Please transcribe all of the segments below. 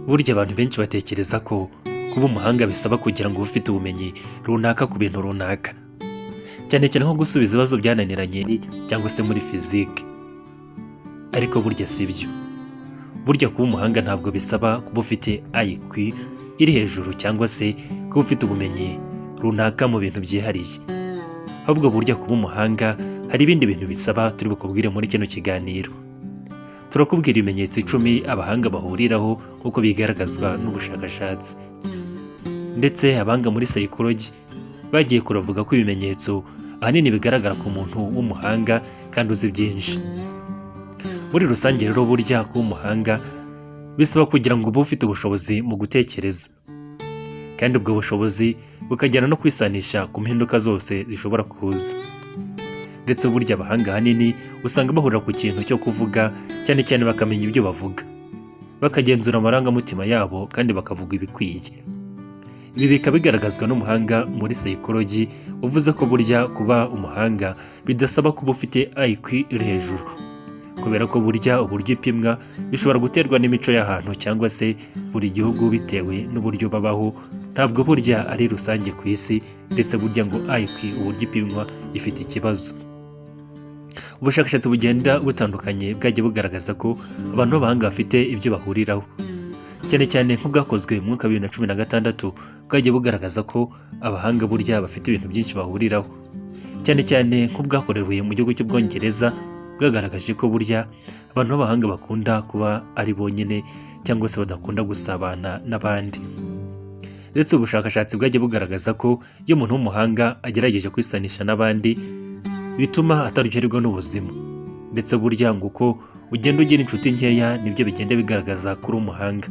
Burya abantu benshi batekereza ko kuba umuhanga bisaba kugira ngo ube ufite ubumenyi runaka ku bintu runaka, cyane cyane nko gusubiza ibibazo byananiranye cyangwa se muri fizike. Ariko burya si byo. Burya kuba umuhanga ntabwo bisaba kuba ufite IQ iri hejuru cyangwa se kuba ufite ubumenyi runaka mu bintu byihariye. Ahubwo burya kuba umuhanga hari ibindi bintu bisaba turi bukubwire muri kino kiganiro. Turakubwira ibimenyetso 10 abahanga bahuriraho nk'uko bigaragazwa n'ubushakashatsi. Ndetse abahanga muri psychology bagiye kuravuga ko ibimenyetso ahanini bigaragara ku muntu w'umuhanga kandi uzi byinshi. Muri rusange rero, burya kuba umuhanga bisaba kugira ngo ube ufite ubushobozi mu gutekereza, kandi ubwo bushobozi bukajyana no kwisanisha ku mpinduka zose zishobora kuza. Ndetse burya abahanga ahanini usanga bahurira ku kintu cyo kuvuga cyane cyane, bakamenya ibyo bavuga, bakagenzura amarangamutima yabo kandi bakavuga ibikwiye. Ibi bikaba bigaragazwa n'umuhanga muri psychology uvuze ko burya kuba umuhanga bidasaba kuba ufite IQ iri hejuru, kubera ko burya uburyo ipimwa bishobora guterwa n'imico y'ahantu cyangwa se buri gihugu bitewe n'uburyo babaho. Ntabwo burya ari rusange ku isi. Ndetse burya ngo IQ uburyo ipimwa ifite ikibazo. Ubushakashatsi bugenda butandukanye bwagiye bugaragaza ko abantu b'abahanga bafite ibyo bahuriraho, cyane cyane nk'ubwakozwe mu mwaka wa 2016, bwagiye bugaragaza ko abahanga burya bafite ibintu byinshi bahuriraho, cyane cyane nk'ubwakorewe mu gihugu cy'Ubwongereza, bwagaragaje ko burya abantu b'abahanga bakunda kuba ari bonyine cyangwa se badakunda gusabana n'abandi. Ndetse ubushakashatsi bwagiye bugaragaza ko iyo umuntu w'umuhanga agerageje kwisanisha n'abandi bituma ataryoherwa n'ubuzima. Ndetse burya ngo uko ugenda ugira inshuti nkeya nibyo bigenda bigaragaza ko uri umuhanga.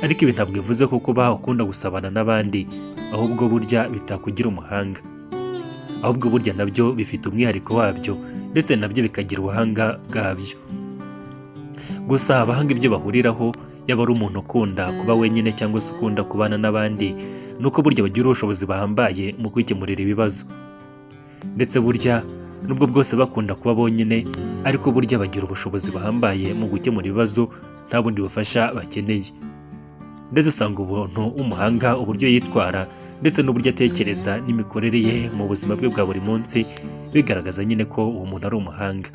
Ariko ibi ntabwo bivuze ko kuba ukunda gusabana n'abandi ahubwo burya bitakugira umuhanga. Ahubwo burya nabyo bifite umwihariko wabyo, ndetse nabyo bikagira ubuhanga bwabyo. Gusa abahanga ibyo bahuriraho, yaba ari umuntu ukunda kuba wenyine cyangwa se ukunda kubana n'abandi, ni uko burya bagira ubushobozi buhambaye mu kwikemurira ibibazo. Ndetse burya nubwo bwose bakunda kuba bonyine, ariko burya bagira ubushobozi buhambaye mu gukemura ibibazo nta bundi bufasha bakeneye. Ndetse usanga umuntu w'umuhanga uburyo yitwara ndetse n'uburyo atekereza n'imikorere ye mu buzima bwe bwa buri munsi bigaragaza nyine ko uwo muntu ari umuhanga.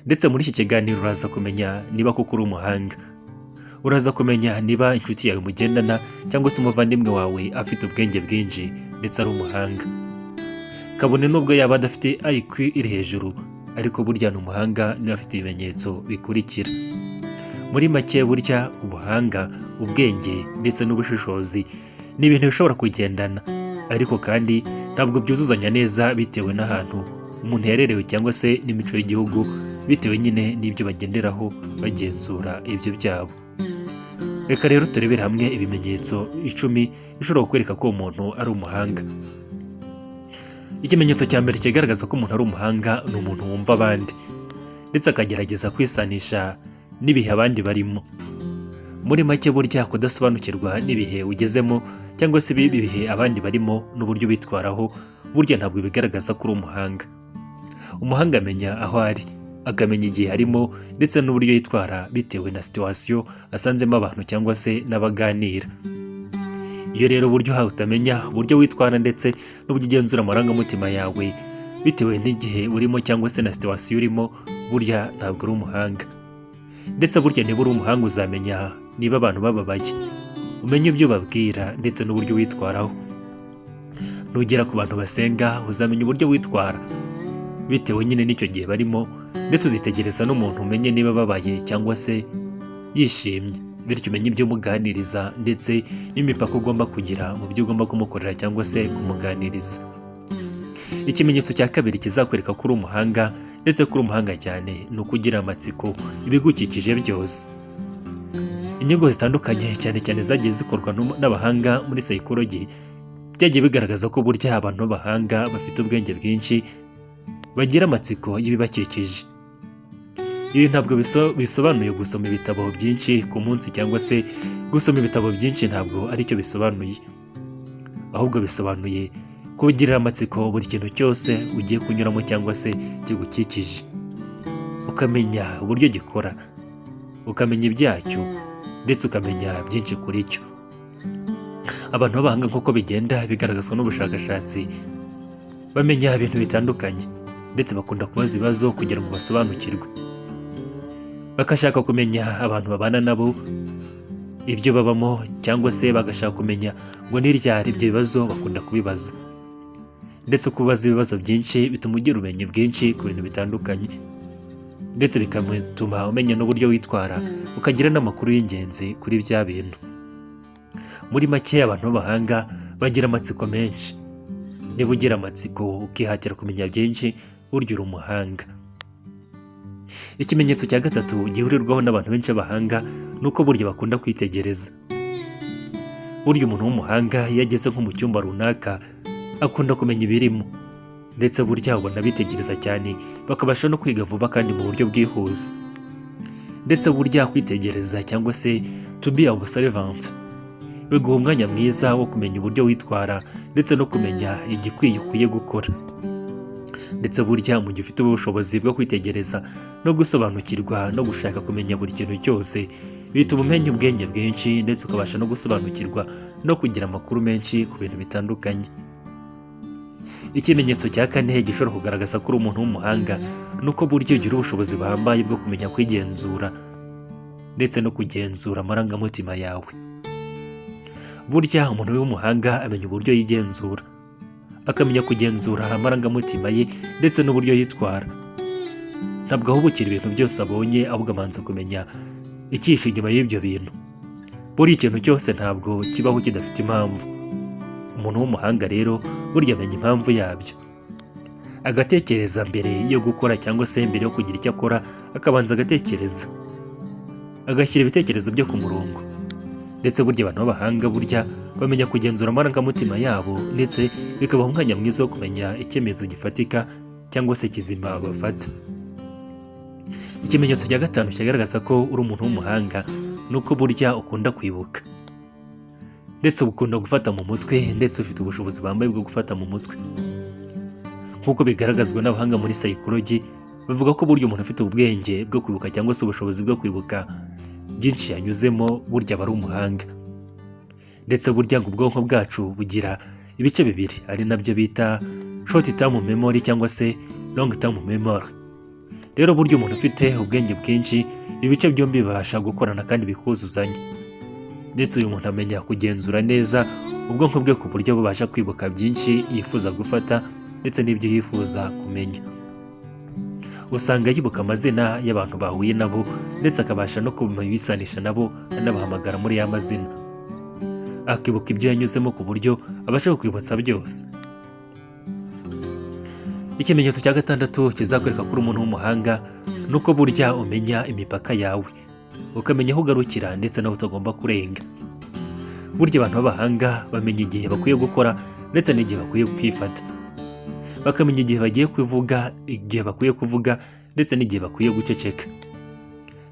Ndetse muri iki kiganiro uraza kumenya niba koko uri umuhanga. Uraza kumenya niba inshuti yawe mugendana cyangwa se umuvandimwe wawe afite ubwenge bwinshi ndetse ari umuhanga, kabone nubwo yaba adafite IQ iri hejuru, ariko burya ni umuhanga niba afite ibimenyetso bikurikira. Muri make, burya ubuhanga, ubwenge ndetse n'ubushishozi ni ibintu bishobora kugendana, ariko kandi ntabwo byuzuzanya neza bitewe n'ahantu umuntu yarerewe cyangwa se n'imico y'igihugu, bitewe nyine n'ibyo bagenderaho bagenzura ibyo byabo. Reka rero turebere hamwe ibimenyetso 10 bishobora kukwereka ko uwo muntu ari umuhanga. Ikimenyetso cya mbere kigaragaza ko umuntu ari umuhanga ni umuntu wumva abandi ndetse akagerageza kwisanisha n'ibihe abandi barimo. Muri make, burya kudasobanukirwa n'ibihe ugezemo cyangwa se ibihe abandi barimo n'uburyo bitwaraho, burya ntabwo bigaragaza ko uri umuhanga. Umuhanga amenya aho ari, akamenya igihe arimo ndetse n'uburyo yitwara bitewe na situation asanzemo abantu cyangwa se n'abaganira. Iyo rero uburyo uhawe utamenya uburyo witwara ndetse n'uburyo ugenzura amarangamutima yawe bitewe n'igihe urimo cyangwa se na situation urimo, burya ntabwo uri umuhanga. Ndetse burya niba uri umuhanga uzamenya niba abantu bababaye, umenye ibyo ubabwira ndetse n'uburyo witwaraho. Nugera ku bantu basenga uzamenya uburyo witwara bitewe nyine n'icyo gihe barimo, ndetse uzitegereza n'umuntu umenye niba ababaye cyangwa se yishimye, bityo umenye ibyo umuganiriza ndetse n'imipaka ugomba kugira mu byo ugomba kumukorera cyangwa se kumuganiriza. Ikimenyetso cya kabiri kizakwereka ko uri umuhanga, ndetse ko uri umuhanga cyane, ni uko ugira amatsiko ibigukikije byose. Inyigo zitandukanye, cyane cyane zagiye zikorwa n'abahanga muri psychology, byagiye bigaragaza ko burya abantu b'abahanga bafite ubwenge bwinshi bagira amatsiko y'ibibakikije. Ibi ntabwo bisobanuye gusoma ibitabo byinshi ku munsi cyangwa se gusoma ibitabo byinshi, ntabwo aricyo bisobanuye. Ahubwo bisobanuye kugirira amatsiko buri kintu cyose ugiye kunyuramo cyangwa se kigukikije, ukamenya uburyo gikora, ukamenya ibyacyo. ndetse ukamenya byinshi kuri cyo. Abantu b'abahanga, nk'uko bigenda bigaragazwa n'ubushakashatsi, bamenya ibintu bitandukanye ndetse bakunda kubaza ibibazo kugira ngo basobanukirwe, bagashaka kumenya abantu babana nabo, ibyo babamo, cyangwa se bagashaka kumenya ngo ni ryari. Ibyo bibazo bakunda kubibaza, ndetse kubaza ibibazo byinshi bituma ugira ubumenyi bwinshi ku bintu bitandukanye, ndetse bigatuma umenya n'uburyo witwara, ukagira n'amakuru y'ingenzi kuri bya bintu. Muri make, abantu b'abahanga bagira amatsiko menshi. Niba ugira amatsiko, ukihatira kumenya byinshi, burya uri umuhanga. Ikimenyetso cya gatatu gihurirwaho n'abantu benshi b'abahanga ni uko burya bakunda kwitegereza. Burya umuntu w'umuhanga iyo ageze nko mu cyumba runaka akunda kumenya ibirimo, ndetse burya ubona bitegereza cyane, bakabasha no kwiga vuba kandi mu buryo bwihuse. Ndetse burya kwitegereza cyangwa se to be observant biguha umwanya mwiza wo kumenya uburyo witwara ndetse no kumenya igikwiye ukwiye gukora. Ndetse burya mu gihe ufite ubushobozi bwo kwitegereza no gusobanukirwa no gushaka kumenya buri kintu cyose, bituma umenya ubwenge bwinshi, ndetse ukabasha no gusobanukirwa no kugira amakuru menshi ku bintu bitandukanye. Ikimenyetso cya kane gishobora kugaragaza ko uri umuntu w'umuhanga ni uko burya ugira ubushobozi buhambaye bwo kumenya kwigenzura ndetse no kugenzura amarangamutima yawe. Burya umuntu w'umuhanga amenya uburyo yigenzura, akamenya kugenzura amarangamutima ye ndetse n'uburyo yitwara. Ntabwo ahubukira ibintu byose abonye, ahubwo abanza kumenya icyihishe inyuma y'ibyo bintu. Buri ikintu cyose ntabwo kibaho kidafite impamvu. Umuntu w'umuhanga rero burya amenya impamvu yabyo, agatekereza mbere yo gukora cyangwa se mbere yo kugira icyo akora, akabanza agatekereza, agashyira ibitekerezo bye ku murongo. Ndetse burya abantu b'abahanga burya bamenya kugenzura amarangamutima yabo, ndetse bikabaha umwanya mwiza wo kumenya icyemezo gifatika cyangwa se kizima bafata. Ikimenyetso cya gatanu kigaragaza ko uri umuntu w'umuhanga ni uko burya ukunda kwibuka, ndetse ukunda gufata mu mutwe, ndetse ufite ubushobozi buhambaye bwo gufata mu mutwe. Nk'uko bigaragazwa n'abahanga muri psychology, bavuga ko burya umuntu ufite ubwenge bwo kwibuka cyangwa se ubushobozi bwo kwibuka byinshi yanyuzemo, burya aba ari umuhanga. Ndetse burya ngo ubwonko bwacu bugira ibice bibiri, ari nabyo bita short term memory cyangwa se long term memory. Rero burya umuntu ufite ubwenge bwinshi, ibice byombi bibasha gukorana kandi bikuzuzanya. Ndetse uyu muntu amenya kugenzura neza ubwonko bwe ku buryo bubasha kwibuka byinshi yifuza gufata ndetse n'ibyo yifuza kumenya. Usanga yibuka amazina y'abantu bahuye nabo, ndetse akabasha no kubisanisha nabo, anabahamagara muri ya mazina, akibuka ibyo yanyuzemo ku buryo abasha kukwibutsa byose. Ikimenyetso cya gatandatu kizakwereka ko uri umuntu w'umuhanga ni uko burya umenya imipaka yawe, ukamenya aho ugarukira ndetse n'aho utagomba kurenga. Burya abantu b'abahanga bamenya igihe bakwiye gukora ndetse n'igihe bakwiye kwifata, bakamenya igihe bagiye kuvuga, igihe bakwiye kuvuga ndetse n'igihe bakwiye guceceka.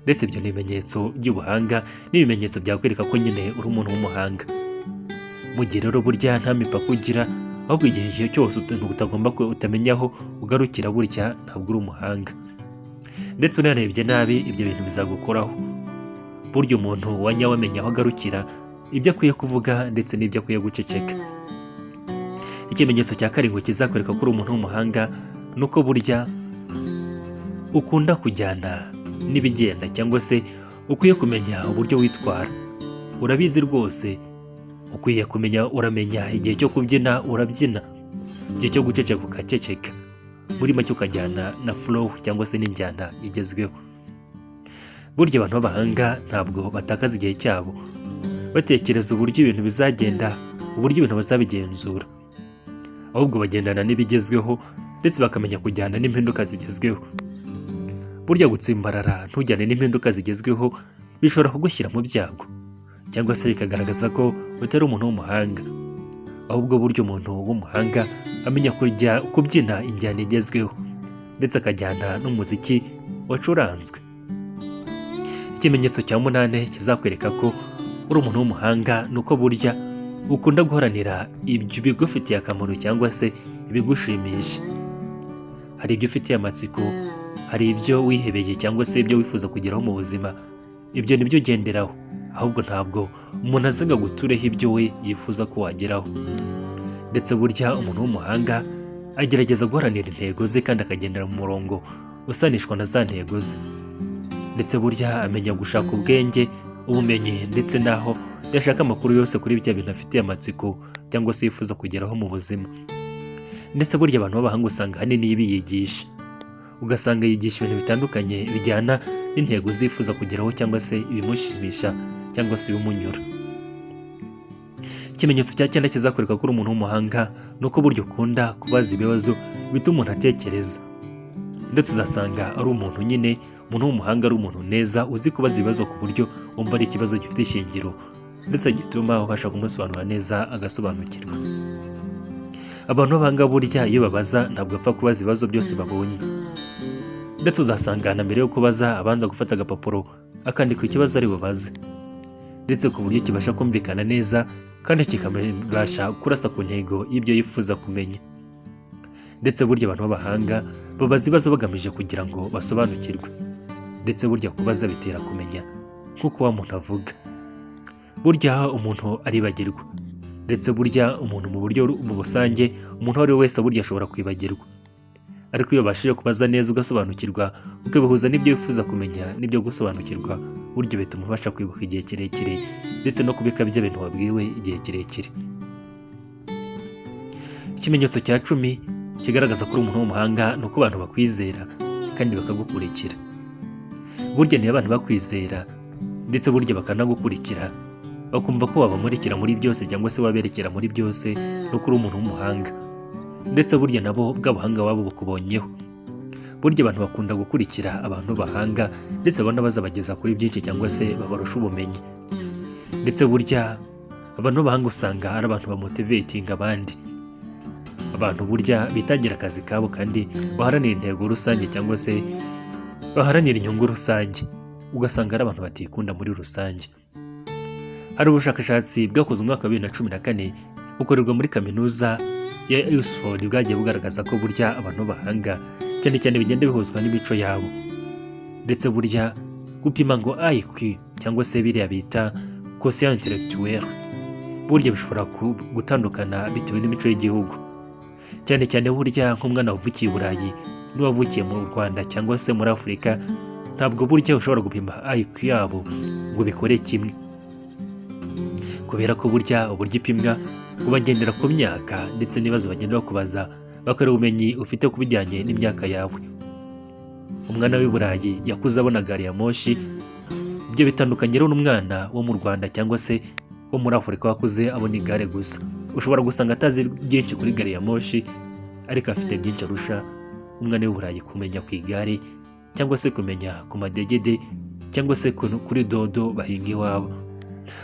Ndetse ibyo ni ibimenyetso by'ubuhanga n'ibimenyetso byakwereka ko nyine uri umuntu w'umuhanga. Mu gihe rero burya nta mipaka ugira, ahubwo igihe cyose utuntu utagomba utamenya aho ugarukira, burya ntabwo uri umuhanga. Ndetse unarebye nabi, ibyo bintu bizagukoraho. Burya umuntu wa nyawe amenya aho agarukira, ibyo akwiye kuvuga ndetse n'ibyo akwiye guceceka. Ikimenyetso cya karindwi kizakwereka ko uri umuntu w'umuhanga ni uko burya ukunda kujyana n'ibigenda cyangwa se ukwiye kumenya uburyo witwara. Urabizi rwose, ukwiye kumenya, uramenya igihe cyo kubyina urabyina, igihe cyo guceceka ukaceceka. Muri make ukajyana na flow cyangwa se n'injyana igezweho. Burya abantu b'abahanga ntabwo batakaza igihe cyabo batekereza uburyo ibintu bizagenda, uburyo ibintu bazabigenzura, ahubwo bagendana n'ibigezweho ndetse bakamenya kujyana n'impinduka zigezweho. Burya gutsimbarara ntujyane n'impinduka zigezweho bishobora kugushyira mu byago cyangwa se bikagaragaza ko utari umuntu w'umuhanga. Ahubwo burya umuntu w'umuhanga amenya kujya kubyina injyana igezweho ndetse akajyana n'umuziki wacuranzwe. Ikimenyetso cya munani kizakwereka ko uri umuntu w'umuhanga ni uko burya ukunda guharanira ibyo bigufitiye akamaro cyangwa se ibigushimisha. Hari ibyo ufitiye amatsiko, hari ibyo wihebeye cyangwa se ibyo wifuza kugeraho mu buzima, ibyo nibyo ugenderaho. Ahubwo ntabwo umuntu aza ngo agutureho ibyo we yifuza ko wageraho. Ndetse burya umuntu w'umuhanga agerageza guharanira intego ze kandi akagendera mu murongo usanishwa na za ntego ze. Ndetse burya amenya gushaka ubwenge, ubumenyi, ndetse n'aho yashaka amakuru yose kuri bya bintu afitiye amatsiko cyangwa se yifuza kugeraho mu buzima. Ndetse burya abantu b'abahanga usanga ahanini biyigisha, ugasanga yigisha ibintu bitandukanye bijyana n'intego zifuza kugeraho cyangwa se ibimushimisha cyangwa se ibimunyura. Ikimenyetso cya cyenda kizakwereka ko uri umuntu w'umuhanga ni uko burya ukunda kubaza ibibazo bituma umuntu atekereza. Ndetse uzasanga ari umuntu nyine, umuntu w'umuhanga ari umuntu neza uzi kubaza ibibazo ku buryo wumva ari ikibazo gifite ishingiro, ndetse gituma ubasha kumusobanurira neza agasobanukirwa. Abantu b'abahanga burya iyo babaza ntabwo bapfa kubaza ibibazo byose babonye. Ndetse uzasanga na mbere yo kubaza abanza gufata agapapuro akandika ikibazo ari bubaze, ndetse ku buryo kibasha kumvikana neza kandi kikabasha kurasa ku ntego y'ibyo yifuza kumenya. Ndetse burya abantu b'abahanga babaza ibibazo bagamije kugira ngo basobanukirwe. Ndetse burya kubaza bitera kumenya, nk'uko wa muntu avuga. Burya umuntu aribagirwa, ndetse burya umuntu mu buryo mu busange, umuntu uwo ari we wese burya ashobora kwibagirwa. Ariko iyo ubashije kubaza neza ugasobanukirwa, ukabihuza n'ibyo wifuza kumenya n'ibyo gusobanukirwa, burya bituma ubasha kwibuka igihe kirekire ndetse no kubika bya bintu wabwiwe igihe kirekire. Ikimenyetso cya 10 kigaragaza ko uri umuntu w'umuhanga ni uko abantu bakwizera kandi bakagukurikira. Burya niyo abantu bakwizera ndetse burya bakanagukurikira, bakumva ko wabamurikira muri byose cyangwa se waberekera muri byose, nuko uri umuntu w'umuhanga. Ndetse burya nabo bwa buhanga wabo bukubonyeho. Burya abantu bakunda gukurikira abantu b'abahanga ndetse babona bazabageza kuri byinshi cyangwa se babarusha ubumenyi. Ndetse burya abantu b'abahanga usanga ari abantu bamotivatinga abandi, abantu burya bitangira akazi kabo kandi baharanira intego rusange cyangwa se baharanira inyungu rusange, ugasanga ari abantu batikunda muri rusange. Hari ubushakashatsi bwakozwe mu mwaka wa 2014 bukorerwa muri Kaminuza ya Oxford, bwagiye bugaragaza ko burya abantu b'abahanga cyane cyane bigenda bihuzwa n'imico yabo. Ndetse burya gupima ngo IQ cyangwa se biriya bita quotient intellectuel burya bishobora gutandukana bitewe n'imico y'igihugu. Cyane cyane burya nk'umwana wavukiye i Burayi n'uwavukiye mu Rwanda cyangwa se muri Afurika, ntabwo burya ushobora gupima IQ yabo ngo bikore kimwe, kubera ko burya uburyo ipimwa bubagendera ku myaka ndetse n'ibibazo bagenda bakubaza, bakareba ubumenyi ufite ku bijyanye n'imyaka yawe. Umwana w'i Burayi yakuze abona gari ya moshi, ibyo bitandukanye rero n'umwana wo mu Rwanda cyangwa se wo muri Afurika wakuze abona igare gusa. Ushobora gusanga atazi byinshi kuri gari ya moshi, ariko afite byinshi arusha umwana w'i Burayi kumenya ku igare cyangwa se kumenya ku madegede cyangwa se kuri dodo bahinga iwabo.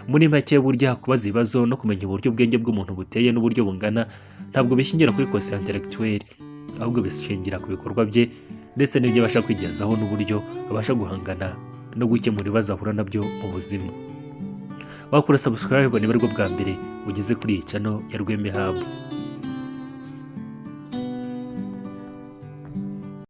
Muri make, burya kubaza ibibazo no kumenya uburyo ubwenge bw'umuntu buteye n'uburyo bungana ntabwo bishingira kuri quotient intellectuel, ahubwo bishingira ku bikorwa bye ndetse n'ibyo abasha kwigezaho n'uburyo abasha guhangana no gukemura ibibazo ahura nabyo mu buzima. Wakora subscribe niba aribwo bwa mbere ugeze kuri iyi channel ya Rweme Hub.